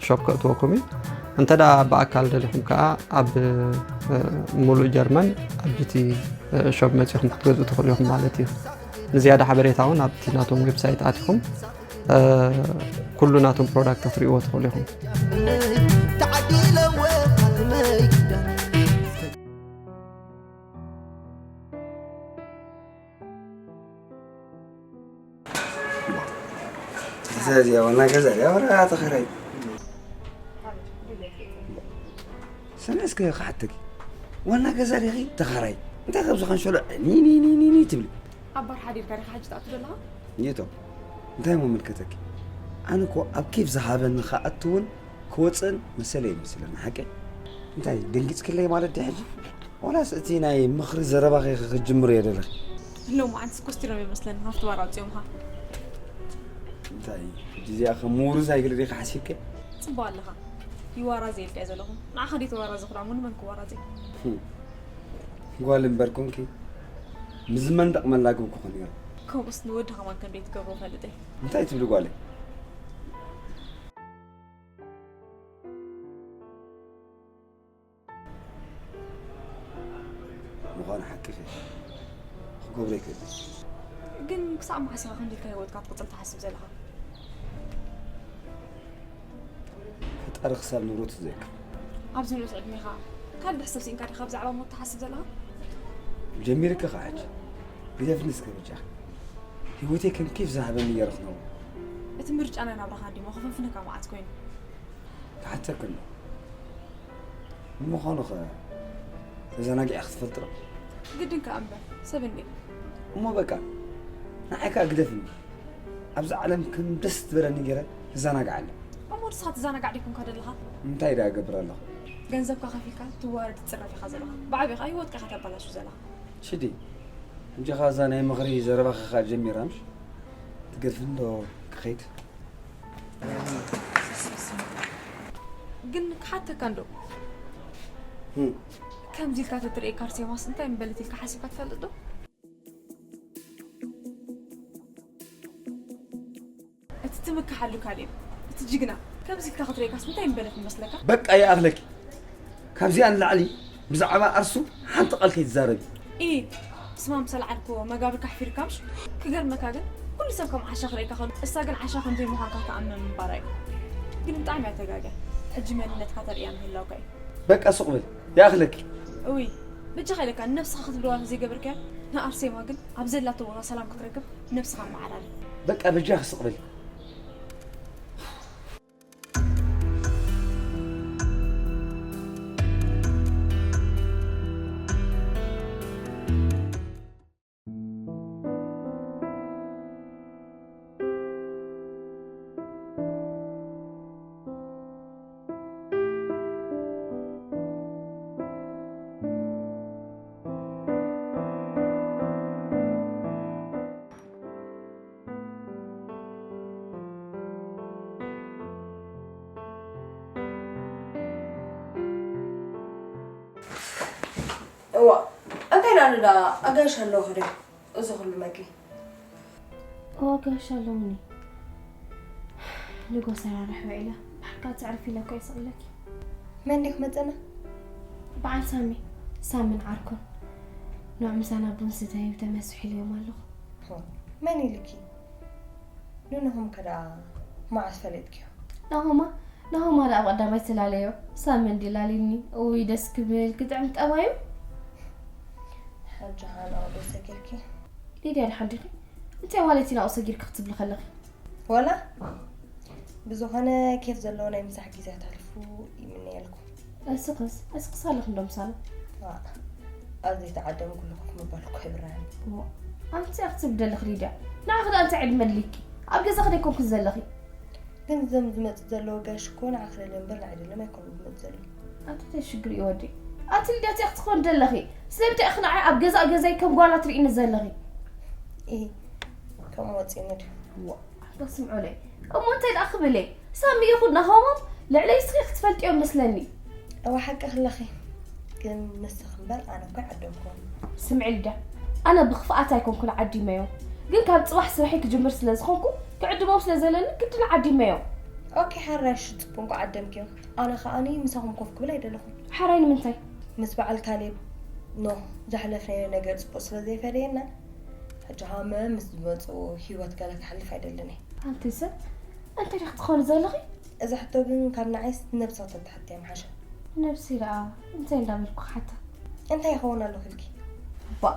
ሾፕ ከእትወኩም እዩ። እንተ ደኣ ብኣካል ደሊኹም ከኣ ኣብ፣ እ፣ ሙሉእ ጀርመን ኣብ ጂቲ፣ እ፣ ሾፕ መጺኹም ክትገዝኡ ትኽእሉ ኢኹም ማለት እዩ። ንዝያዳ ሓበሬታ እውን ኣብቲ ናቶም ዌብሳይት ኣቲኹም፣ እ፣ ኩሉ ናቶም ፕሮዳክት ክትርእይዎ ትኽእሉ ኢኹም። እዛ እዚኣ ዋና ገዛ ድያ ወላ ተኸራይ? ስነ እስከ ክሓተኪ። ዋና ገዛ ዲኺ ተኸራይ? እንታይ ካብዚ ከንሸሎ ኒ ኒ ኒ ኒ ኒ ትብሊ? ኣብ ባር ሓዲርካ ዲኻ ሕጂ ትኣቱ ዘለኻ? ኔቶ፣ እንታይ ምምልከተኪ? ኣነ እኮ ኣብ ኬፍ ዝሃበኒ ክኣትውን ክወፅእን መሰለ ይመስለኒ፣ ሓቂ? እንታይ ደንጊፅክለይ ማለት ድዩ ሕጂ? ዋላስ እቲ ናይ ምኽሪ ዘረባኺ ክጅምር እየ ደለኺ? ሎማዓንትስ ኮስቲሮም ይመስለኒ፣ ካብቲ ባር ኣውፂኦምኻ። እንታይ፣ ሕጂ እዚኣ ከም ምውርዝ ኣይግልድ ኢኻ ሓሲብኪ? ፅቡቕ ኣለኻ። ይዋራዘ ኢልካዮ ዘለኹ። ንዓኻ ደይተዋራዘኹ ደኣ እሞ ንመን ክዋራዘ? ጓል እምበር ኮንኪ፣ ምስ መን ደቕመላግብ ክኾን ነይሩ። ከምኡስ ንወዲ ከማን ከም ደይትገብሮ እፈልጥ እየ። እንታይ ትብሊ ጓለይ? ምዃኑ ሓቂኺ፣ ክገብሮ ይክእል። ግን ክሳብ መዓስ ኢኻ ከምዚ ኢልካ ህይወትካ ክትቅጽል ትሓስብ ዘለኻ? ፈጣሪ ክሳብ ንብረቱ ዘእክብ። ኣብዚ ንኡስ ዕድሜኻ ካልእ ሰብ ስኢንካ ዲኻ ብዛዕባ ሞት ትሓስብ ዘለኻ? ጀሚርኪ ኸዓ ሕጂ። ግደፍኒ እስከ በጃኺ። ህይወተይ ከም ኬፍ ዝሃበኒ ገይረ ክነብሮ። እቲ ምርጫ ናይ ናብራኻ እንዲሞ ክፍንፍነካ መዓት ኮይኑ። ክሓተኪ ኣሎ። ንምዃኑ ኸ ተዘናጊዐ ክትፈልጢ ዶ? ግድን ከኣ እምበር፣ ሰብ እንድየ። እሞ በቃ፣ ንዓይ ከኣ ግደፍኒ። ኣብዚ ዓለም ከም ደስ ዝበለኒ ገይረ እዘናግዓለይ። እሞ ንስኻ ትዘናጋዕ ደይኮንካ ደለኻ? እንታይ ደኣ እገብር ኣለኹ? ገንዘብካ ከፊልካ ትዋረድ ትጽረፍ ኢኻ ዘለኻ። ብዓቢኻ ህይወትካ ኢኻ ተባላሹ ዘለኻ። ሽዲ፣ ሕጂ ኸኣ እዛ ናይ ምኽሪ ዘረባኺ ኸኣ ጀሚራ ምሽ? ትገድፍኒ ዶ ክኸይድ? ግን ክሓተካ እንዶ። ህም። ከምዚ ኢልካ ተትርእየካ ኣርሴማስ እንታይ ምበለት ኢልካ ሓሲብካ ትፈልጥ ዶ? እቲ ትምክሓሉ ካሌብ፣ እቲ ጅግና፣ ከምዚ ኢልካ ክትርእየካስ እንታይ ምበለት ይመስለካ? በቃ ይኣኽለኪ። ካብዚኣ ንላዕሊ ብዛዕባ ኣርሱ ሓንቲ ቃል ከይትዛረቢ። ኢ፣ ስማ ምስ ኣልዓልክዎ መጋብር ካሕፊርካ ምሽ? ክገርመካ ግን፣ ኩሉ ሰብ ከም ዓሻ ክርእየካ ከሎ፣ እሳ ግን ዓሻ ከም ዘይምዃንካ ትኣምን ምንባራ እዩ። ግን ብጣዕሚ እያ ተጋግያ። ሕጂ መንነትካ ተርእያ ምህላውካ እዩ። በቃ ሱቕ በል፣ ይኣኽለኪ። እውይ፣ በጃኻ ኢለካ ንነብስኻ ክትብልዋ ዘይገበርካያ፣ ንኣርሴማ ግን ኣብ ዘላቶ ቦታ ሰላም ክትረክብ ነብስኻ ኣመዓራሪ። በቃ በጃኺ ስቕ በሊ። እዋ፣ እንታይ ኢላ ኣሉ ደኣ ኣጋይሽ ኣለዉ ኸደ እዚ ኹሉ መግቢ? እዋ፣ ኣጋይሽ ኣለዉኒ። ንጎ ሰራርሕ ውዒላ፣ ብሓርካ ትዕርፊ ኢለ እኮ እየ ስቕ ኢለኪ። መን ድዩ ክመጸና? በዓል ሳሚ፣ ሳምን ዓርኩን። ንዑ ምሳና ቡን ስተዩ ተመስሑ ኢለዮም ኣለኹ። ሆ፣ መን ኢሉኪ? ንንኹም ከ ደኣ መዓስ ፈሊጥክዮ? ናሆማ፣ ናሆማ ደኣ ኣብ ቀዳማይ ተላለዮ። ሳሚ እንዲ ላሊኒ። እውይ ደስ ክብል፣ ክጥዕም ጠባዩ። ሕጂ ኸኣ ናብኡ ዶ ሰጊርኪ? ሊድያ ድሓን ዲኺ? እንታይ ማለት እዩ ናብኡ ሰጊርኪ ክትብሊ ከለኺ? ወላ ብዝኾነ ኬፍ ዘለዎ ናይ ምሳሕ ግዜ ክተሕልፉ ይምነየልኩም። እስኽስ፣ እስኽስ ኣለኺ እንዶ ምሳና? ዋእ፣ ኣብ ዘይተዓደምኩሉ ኮፍ ምባል እኮ ይብርሃኒ። እሞ፣ ኣንቲ ኣኽትብ ደለኺ ሊድያ። ንዓኺ ደኣ እንታይ ዕድመ ኣድልይኪ? ኣብ ገዛኺ ዶ ኣይኮንክን ዘለኺ? ግን እዞም ዝመጹ ዘለዉ ኣጋይሽ እኮ ንዓኺ ደልዮም እምበር ንዓይ ደልዮም ኣይኮኑን ዝመጹ ዘለዉ። ኣቲ እንታይ ሽግር እዩ ወዲ? ኣቲ ሊድያ እንታይ ክትኾን ደለኺ? ስለምንታይ ኢኺ ንዓይ ኣብ ገዛእ ገዛይ ከም ጓና ትርእይኒ ዘለኺ? ኢሂ፣ ከምኡ ወጺኡኒ ድዩ? ዋ፣ ኣታ ስምዑለይ። እሞ እንታይ ደኣ ክብል እየ? ሳሚ ይኹን ናሆሞም ልዕለይ እስኺ ክትፈልጥዮም መስለኒ። እወ ሓቅኺ ኣለኺ። ግን ንስኺ እምበር ኣነ እኮ ኣይዓደምኩዎን። ስምዒ ሊድያ፣ ኣነ ብኽፍኣት ኣይኮንኩን ዓዲመዮም። ግን ካብ ጽባሕ ስርሐይ ክጅምር ስለ ዝኾንኩ፣ ክዕድሞም ስለ ዘለኒ ግድን ዓዲመዮም። ኦኬ፣ ሓራይ እሺ፣ ጽቡቕ እንኳዕ ዓደምክዮም። ኣነ ከኣኒ ምሳኹም ኮፍ ክብል ኣይደለኹን። ሓራይ ንምንታይ? ምስ በዓል ካሌብ ኖህ ዘሕለፍናዮ ነገር ጽቡቕ ስለ ዘይፈለየና፣ ሕጂ ከኣ ምስ ዝመጹ ህይወት ገለ ክሓልፍ ኣይደልን እየ። ኣንቲ ሰብ፣ እንታይ ዲኺ ትኾኒ ዘለኺ? እዚ ሕቶ ግን ካብ ንዓይስ ንነብስኺ ተትሓትያ ምሓሸ። ነብሰይ ደኣ እንታይ እንዳበልኩ ክሓታ? እንታይ ይኸውን ኣለኹ ኢልኪ? ባእ፣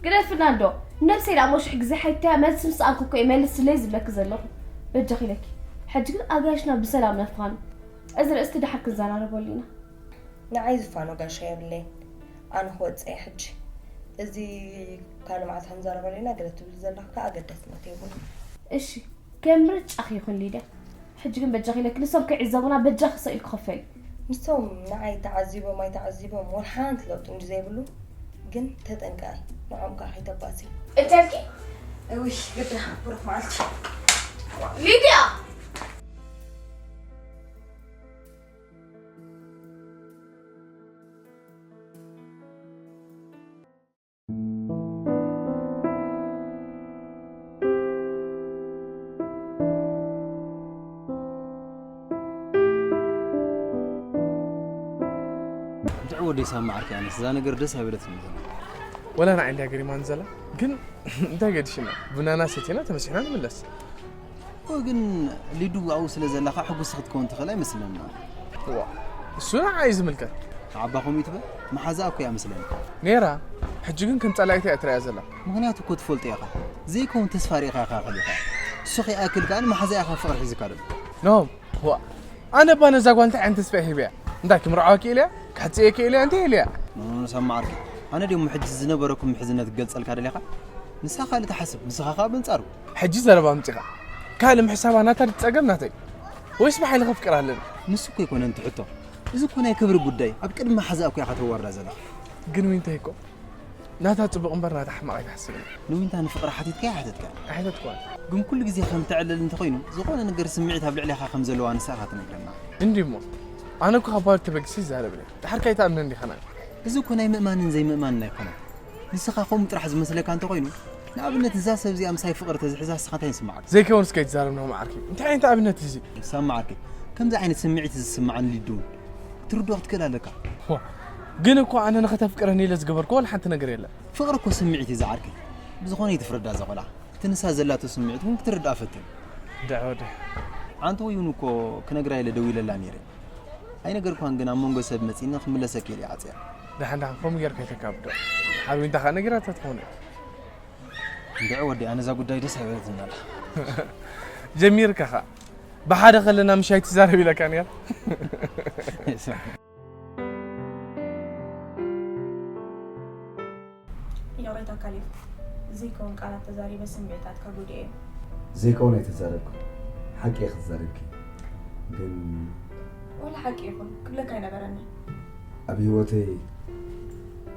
ግደፍና እንዶ። ነብሰይ ደኣ እሞ ሽሕ ግዜ ሓቲተያ መልሲ ምስ ሰኣንኩ እኮ እየ መልስለይ ዝብለኪ ዘለኹ። በጃኺ ኢለኪ። ሕጂ ግን ኣጋይሽና ብሰላም ነፋኑ። እዚ ርእስቲ ደሓር ክንዘራረበሉ ኢና። ንዓይ ዝፋኖ ጋሻ የብለይን። ኣነ ክወጽእ እየ ሕጂ። እዚ ካልእ መዓልቲ ክንዛረበሉ ኢና። ገለ ትብሊ ዘለኺ ከኣ ኣገዳስነት የብሉን። እሺ፣ ከም ምርጫኺ ይኹን ሊድያ። ሕጂ ግን በጃኺ ኢለኪ፣ ንሶም ከይዕዘቡና በጃኺ ስቕ ኢልኪ ክፈሊ። ንሶም ንዓይ ተዓዚቦም ኣይተዓዚቦም ወላ ሓንቲ ለውጢ እንድዩ ዘይብሉ፣ ግን ተጠንቀቒ፣ ንዖም ከኣ ከይተባእሲ። እተልኪ እውይ ግድና ብሩኽ መዓልቲ። ሊድያ እንድዒ ወደይ ሳሚ ዓርከይ፣ ኣነስ እዛ ነገር ደስ ኣይበለትኒ ዘላ። ወላ ንዓይ እንድያ ገሪማኒ ዘላ። ግን እንታይ ገዲሽና፣ ቡናና ሰቲና ተመሲሕና ንምለስ። እወ፣ ግን ሊዱ ኣብኡ ስለ ዘላ ኸኣ ሕጉስቲ ክትከውን ትኽእል ኣይመስለና። እዋ፣ እሱ ንዓይ እዩ ዝምልከት። ንዓባ ከምኡ ይትበል፣ መሓዛኣ እኮ እያ መስለኒ። ነይራ፣ ሕጂ ግን ከም ጸላኢታ እያ ትርእያ ዘላ። ምኽንያቱ እኮ ትፈልጦ ኢኻ፣ ዘይከውን ተስፋ ርኢኻ ኢኻ ከሊኻ። እሱ ከይኣክል ከኣ ንመሓዛኣ ኢኻ ፍቕሪ ሒዙካ ዘሎ። ኖ፣ ዋእ፣ ኣነ እባ ነዛ ጓል እንታይ ዓይነት ተስፋ እየ ሂበያ? እንታይ ክምርዓወኪ ኢለያ? ክሕጽየኪ ኢለያ? እንታይ ኢለያ? ኖ፣ ኖ፣ ኖ፣ ሳሚ ዓርከይ። ኣነ ድዮም ሕጂ ዝነበረኩም ምሕዝነት ክገልጸልካ ደሊኻ? ንሳ ካልእ ትሓስብ፣ ንስኻ ከኣ በንጻሩ። ሕጂ ዘረባ ኣምጺኻ። ካልእ ምሕሳባ ናታ ድዩ ጸገም ናተይ? ወይስ ብሓይሊ ከፍቅራ ኣለኒ? ንሱ እኮ ኣይኮነን እቲ ሕቶ። እዚ እኮ ናይ ክብሪ ጉዳይ። ኣብ ቅድሚ መሓዛኣ እኮ ኢኻ ተዋርዳ ዘለኻ። ግን ዊንታይ እኮ ናታ ጽቡቕ እምበር ናታ ሕማቕ ኣይትሓስብን። ንዊንታ ንፍቕሪ ሓቲትካያ ኣይሓተትካያን? ኣይሓተትኩዋን። ግን ኩሉ ግዜ ከም ተዕልል እንተኾይኑ፣ ዝኾነ ነገር ስምዒት ኣብ ልዕሌኻ ከም ዘለዋ ንሳ ኢኻ ትነግረና። እንድዩ እሞ፣ ኣነ እኮ ካብ ባዶ ተበጊሰ ይዛረብ እየ። ድሓር ከ ኣይትኣምነን ዲኻ ናታ? እዚ እኮ ናይ ምእማንን ዘይምእማንን ኣይኮነን። ንስኻ ከምኡ ጥራሕ ዝመስለካ እንተኾይኑ፣ ንኣብነት እዛ ሰብ እዚኣ ምሳይ ፍቕሪ ተዝሕዛ ንስኻ እንታይ ይስምዓካ? ዘይከውንስ ከይትዛረብ ኖህ መዓርከይ። እንታይ ዓይነት ኣብነት እዩ እዚ? ሳሚ ዓርከይ፣ ከምዚ ዓይነት ስምዒት ዝስምዓኒ ሊዱ እውን ክትርድኦ ክትክእል ኣለካ። ዋ፣ ግን እኮ ኣነ ንኸተፍቅረኒ ኢለ ዝገበርኩ ዋላ ሓንቲ ነገር የለን። ፍቕሪ እኮ ስምዒት እዩ ዝዓርከይ። ብዝኾነ ኣይትፍረዳ እዛ ቆልዓ። እቲ ንሳ ዘላቶ ስምዒት እውን ክትርድኣ ፈትን። ድዐ ወደ ሓንቲ ወይ እውን እኮ ክነግራ ኢለ ደዊለላ ነይረ። ኣይነገርኳን ግን ኣብ መንጎ ሰብ መጺእና ክምለሰኪ ኢለ ዓጽያ። ደሓን ደሓን ከምኡ ጌርካ ኣይተካብዶ። ሓር ዊንታ ከኣ ነጊራታ ትኾነ። እንድዒ ወዲ ኣነ እዛ ጉዳይ ደስ ኣይበለትኒ ኣላ። ጀሚርካ ኸኣ ብሓደ ከለና ምሽ ኣይትዛረብ ኢለካ ነይረ። ይቕሬታ ካሌብ፣ ዘይከውን ቃላት ተዛሪበ ስምዒታትካ ጎዲኤ እየ። ዘይከውን ኣይተዛረብኩ፣ ሓቂ እየ ክትዛረብኪ። ግን ወላ ሓቂ ይኹን ክብለካ ኣይነበረኒ። ኣብ ህይወተይ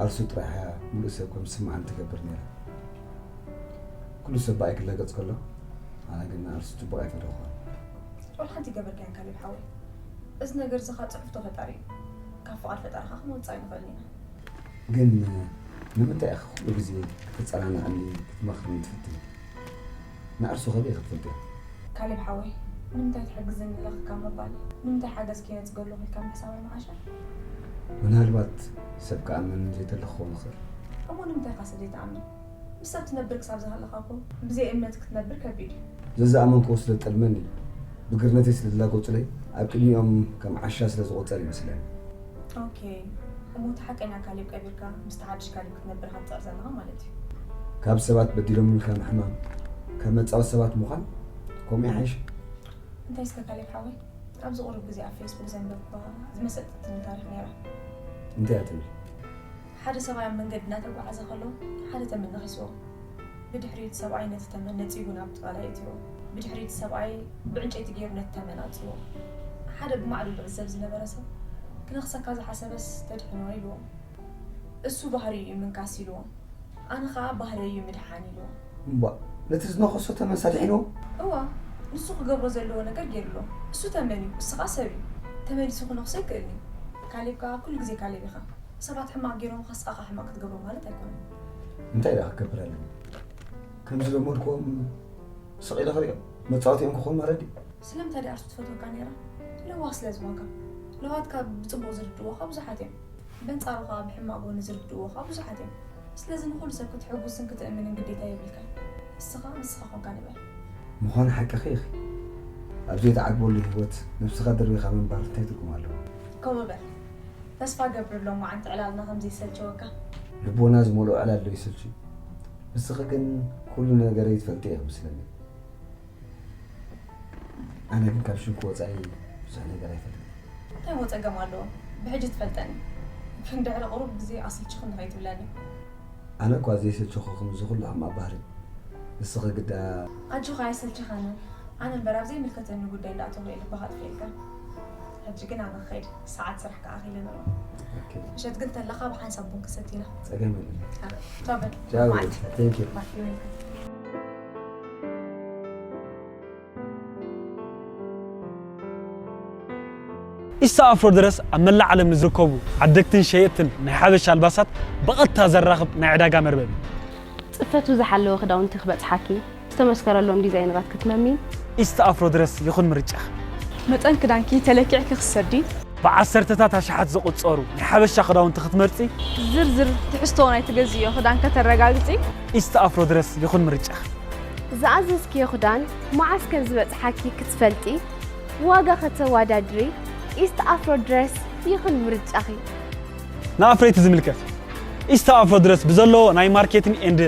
ኣርሱ ጥራሕ እያ ምሉእ ሰብ ከም ዝስምዓኒ ትገብር ነይራ። ኩሉ ሰብ ብኣይ ክላገጽ ከሎ ኣነ ግን ንኣርሱ ጽቡቕ ኣይፈለኹዋን። ወላ ሓንቲ ኣይገበርካያን ካሌብ ሓወይ። እዚ ነገር እዚ ኸኣ ጽሑፍ ተፈጣሪ እዩ። ካብ ፍቓድ ፈጣሪ ኸኣ ክንወጽእ ኣይንኽእልን ኢና። ግን ንምንታይ ኢኺ ኩሉ ግዜ ከተጸናንዕኒ ክትመኽርኒ ትፍትኒ? ንኣርሱ ከመይ ኢኺ ትፈልጥያ? ካሌብ ሓወይ፣ ንምንታይ ትሕግዘኒ ኣለኺ ካብ ምባል፣ ንምንታይ ሓገዝ ከይነጽገሉ ኢልካ ምሕሳብ ኣይምሓሸን? ምናልባት ሰብ ክኣምን ዘይደሊ ክኸውን ይኽእል። እሞ ንምንታይ ኢኻ ሰብ ዘይትኣምን? ምስ ሰብ ትነብር ክሳብ ዝሃለኻ እኮ ብዘይ እምነት ክትነብር ከቢድ እዩ። ዘዝኣመንክዎ ስለ ዝጠልመኒ፣ ብግርነተይ ስለ ዝላገጹለይ፣ ኣብ ቅድሚኦም ከም ዓሻ ስለ ዝቑጸር ይመስለኒ። ኦኬ፣ እሞ እቲ ሓቀኛ ካሌብ ቀቢርካ ምስቲ ሓድሽ ካሌብ ክትነብር ኢኻ ትጽዕር ዘለኻ ማለት እዩ። ካብ ሰባት በዲሎምኒ ኢልካ ምሕማም፣ ካብ መጻወቲ ሰባት ምዃን ከምኡ ይሓይሽ። እንታይ እስከ ካሌብ ሓወይ፣ ኣብዚ ቁሩብ ግዜ ኣብ ፌስቡክ ዘንበብኳ ዝመሰጠትኒ ታሪኽ ነይራ። እንታይ እያ ትብል? ሓደ ሰብኣይ ኣብ መንገዲ እናተጓዓዘ ከሎ ሓደ ተመን ነኺስዎ። ብድሕሪኡ እቲ ሰብኣይ ነቲ ተመን ነጺጉ ናብ ጥቓ ኣእትይዎ። ብድሕሪኡ እቲ ሰብኣይ ብዕንጨይቲ ገይሩ ነቲ ተመን ኣጽዎ። ሓደ ብማዕዶ ዝዕዘብ ዝነበረ ሰብ ክነኽሰካ ዝሓሰበስ ተድሕኖ ኢልዎ። እሱ ባህሪኡ እዩ ምንካስ ኢልዎ። ኣነ ኸኣ ባህረይ እዩ ምድሓን ኢልዎ። እምቧእ፣ ነቲ ዝነኸሶ ተመንስ ኣድሒንዎ? እዋ፣ ንሱ ክገብሮ ዘለዎ ነገር ገይሩ ኣሎ። እሱ ተመን እዩ፣ እሱ ኸኣ ሰብ እዩ። ተመሊሱ ክነኽሶ ኣይክእልን እዩ። ካሌብ ከኣ ኩሉ ግዜ ካሌብ ኢኻ። ሰባት ሕማቕ ገይሮም ንስኻ ኸኣ ሕማቕ ክትገብሮም ማለት ኣይኮነን። እንታይ ደኣ ክገብር ኣለኒ? ከምዚ ለመድክዎም ስቕ ኢለ ክሪኦም፣ መጻወቲኦም ክኾኑ ማለት ድዩ? ስለምንታይ ድያ ኣርሱ ትፈትወካ ነይራ? ለዋህ ስለ ዝኾንካ። ለዋሃት ከኣ ብጽቡቕ ዝርድእዎ ኸኣ ብዙሓት እዮም። በንጻሩ ኸኣ ብሕማቕ ጎኒ ዝርድእዎ ኸኣ ብዙሓት እዮም። ስለዚ ንኹሉ ሰብ ክተሐጉስን ክተእምንን ግዴታ የብልካን። ንስኻ ንስኻ ኾንካ ንበር። ምዃኑ ሓቅኺ ኢኺ። ኣብ ዘይትዓግበሉ ህይወት ነብስኻ ደርቢኻ ምንባር እንታይ ትርጉም ኣለዎ? ከምኡ በል። ተስፋ እገብር ሎማዓንቲ ዕላልና ከም ዘይሰልቸወካ። ልቦና ዝመልኦ ዕላል ዶ ይሰልችው? ንስኺ ግን ኩሉ ነገረይ ትፈልጥዮ ኢኺ መስለኒ። ኣነ ግን ካብ ሽምኪ ወጻኢ ብዙሕ ነገር ኣይፈልጥን። እንታይ እሞ ጸገም ኣለዎ? ብሕጂ ትፈልጠኒ። ግን ድሕሪ ቁሩብ ግዜ ኣሰልችኽኒ ከይትብለኒ። ኣነ እኳ ዘይሰልችኹኹም እዚ ኩሉ ሕማቕ ባህሪ ንስኺ ግዳ ኣጆኻ ኣይሰልችኻንን። ኣነ እምበር ኣብ ዘይምልከተኒ ጉዳይ እንዳኣተኹ እየ ልብኻ ኣጥፊኤልካ። ሕጂ ግን ኣነ ክኸይድ ሰዓት ስራሕ ክኣኺለን ኣሎ። ኦኬ፣ ምሸት ግን ተለኻ ብሓንሳብ ቡን ክሰቲና። ጸገም የለን። ቻው በል። ቻው መዓት። Thank you። ባይ፣ ይወልካ። ኢስታ ኣፍሮ ድረስ ኣብ መላእ ዓለም ንዝርከቡ ዓደግትን ሸየጥትን ናይ ሓበሻ ኣልባሳት ብቐጥታ ዘራኽብ ናይ ዕዳጋ መርበብ እዩ። ጽፈቱ ዝሓለወ ክዳውንቲ ክበጽሓኪ ዝተመስከረሎም ዲዛይነራት ክትመሚ ኢስታ ኣፍሮ ድረስ ይኹን ምርጫኺ። መጠን ክዳንኪ ተለኪዕኪ ክሰዲ ብዓሰርተታት ኣሽሓት ዝቑጸሩ ናይ ሓበሻ ክዳውንቲ ክትመርጺ ዝርዝር ትሕዝቶ ናይ ትገዝእዮ ክዳን ከተረጋግጺ ኢስታ ኣፍሮ ድረስ ይኹን ምርጫኺ። ዝኣዘዝክዮ ክዳን መዓስ ከም ዝበጽሓኪ ክትፈልጢ ዋጋ ከተወዳድሪ ኢስት ኣፍሮ ድረስ ይኹን ምርጫኺ። ንኣፍረይቲ ዝምልከት ኢስታ ኣፍሮ ድረስ ብዘለዎ ናይ ማርኬቲንግ ኤንድ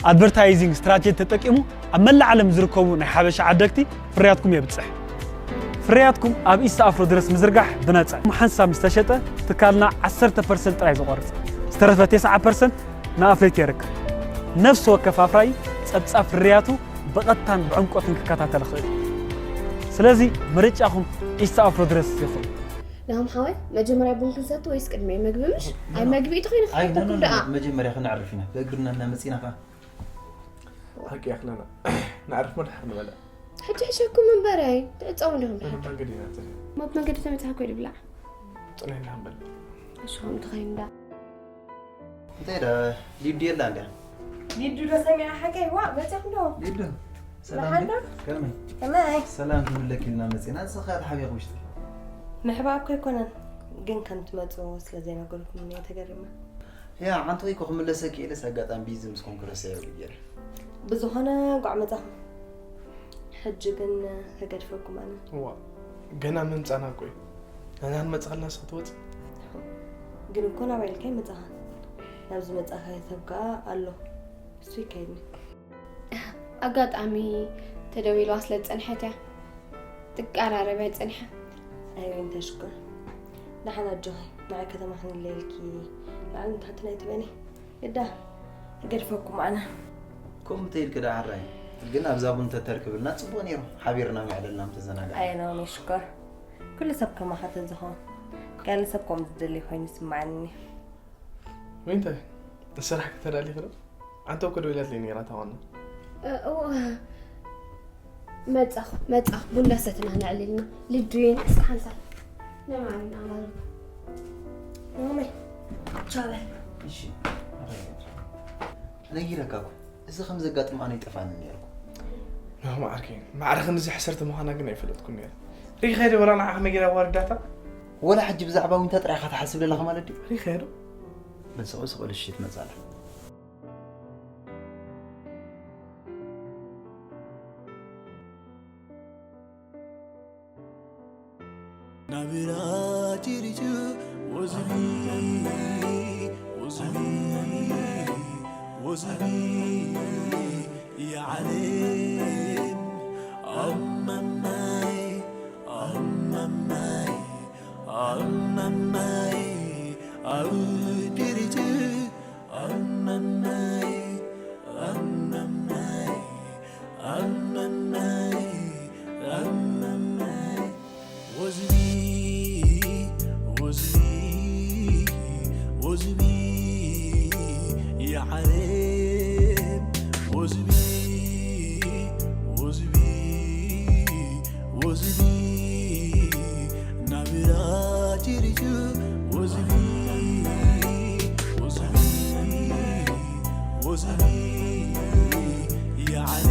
ኣድቨርታይዚንግ ስትራቴጂ ተጠቂሙ ኣብ መላእ ዓለም ዝርከቡ ናይ ሓበሻ ዓደግቲ ፍርያትኩም የብጽሕ። ፍርያትኩም ኣብ ኢስታ ኣፍሮ ድረስ ምዝርጋሕ ብነጻ እዩ። ሓንሳብ ምስ ተሸጠ ትካልና ዓሰርተ ፐርሰንት ጥራይ ዝቖርጽ ዝተረፈ ተስዓ ፐርሰንት ንኣፍረይቲ የርክብ። ነፍሲ ወከፍ ኣፍራይ ጸብጻብ ፍርያቱ ብቐጥታን ብዕምቆትን ክከታተል ይኽእል እዩ። ስለዚ ምርጫኹም ኢስታ ኣፍሮ ድረስ ይኹን። ናሆም ሓወይ መጀመርያ ቡን ክንሰቲ ወይስ ቅድሚ መግቢ ምሽ? ኣይ መግቢ እዩ ተኾይኑ ኣይ ክሕተኩም ደኣ። መጀመርያ ክነዕርፍ ኢና ብእግርና እናመፂና ከዓ ሓቂ ያክለና ንዕርፍ መድሓር ንበለ ሕጂ ሕሸኩም እምበረይ ትዕፀው እንዲኹም ድሓር። መገዲ ኢና ንፅኒ ሞት መንገዲ ተመፅሓ ኮይዱ ብላዕ። ፅነ ኢና ንበል እሽኹም ትኸይኑ ዳ። እንታይ ዳ ሊዱ የላ እንዲያ ሊዱ ዶ ሰሚዓ ሓቀይ ዋ መፅኹም ዶ ሊዱ ደሓን ዶ? ከመይ ከመይ ሰላም ክንብለኪ ኢልና መፂና ንስኻ ተሓቢኹ ውሽጢ ምሕባእ እኮ ኣይኮነን ግን ከም ትመፁ ስለ ዘይነገርኩም እየ ተገሪመ ያ ሓንቲ ወይ ክምለሰኪ ኢለስ ኣጋጣሚ ቢዚ ምስ ኮንኩ ረስዐዮ ገይረ ብዝኾነ እንቋዕ መፃኹም ሕጂ ግን ከገድፈኩም ኣነ ዋ ገና ምምፃና እኮ እዩ ናና ንመፅኸልና ንስኺ ትወፂ ግን እኮ ናባይ ኢልካ ይመፃኻ ናብ ዝመፃኻዮ ሰብ ከዓ ኣሎ እሱ ይካየድኒ ኣጋጣሚ ተደዊልዋ ስለ ዝፀንሐት እያ ትቀራረብ እያ ፀኒሓ ኣይወይን ተሽኩር ደሓን ኣጆኺ ንዓይ ከተማ ክንለየልኪ ላዕልን ታሕትን ኣይትበሊ ግዳ ገድፈኩም ኣነ ከምኡ ተይልክ ዳ ሕራይ ግን ኣብዛ ቡን ተተርክብልና ፅቡቅ ነይሩ ሓቢርና ምዕለልና ምተዘናጋ ኣየናውን ይሽኮር ኩሉ ሰብ ከማኻ ተዝኸውን ገለ ሰብ ከምኡ ዝደሊ ኮይኑ ይስምዓኒ ወይ እንታይ ንስራሕ ከተዳሊ ክዶ ኣንተ እኮ ደዊላትለይ ነይራ ታዋና እዎ መጻኹ መጻኹ ቡንዳ ሰትና ነዕሊልና ልዱይን እስኪ ሓንሳብ ነማሪን ኣማሪን ማመይ ቻበ እሺ ነጊረካ እኮ እዚ ከም ዘጋጥም ኣነ ይጠፋኒ ነይርኩ ማዕርኪ ማዕረ ክንዚ ሕስርቲ ምዃና ግን ኣይፈለጥኩን ነይረ ሪኸ ዶ ወላ ንዓኽ መጊራ ዋርዳታ ወላ ሕጂ ብዛዕባ ዊንታ ጥራይ ኢኻ ትሓስብ ዘለኻ ማለት ድዩ ሪኸ ዶ በል ስቕ ስቕ በል እሺ ትመጻላ ናብራ ጭርጭ ወዝቢ ወዝቢ ወዝቢ የዓለም ኣመማይ ኣመማይ ኣመማይ ኣብ ጭርጭ ኣመማይ ኣመማይ ኣመማይ ኣመማይ ወዝቢ ወዝቢ ወዝቢ የዓለም ወዝቢ ወዝቢ ወዝቢ ናብራ ጭርጭ ወዝቢ ወዝቢ ወዝቢ የዓለም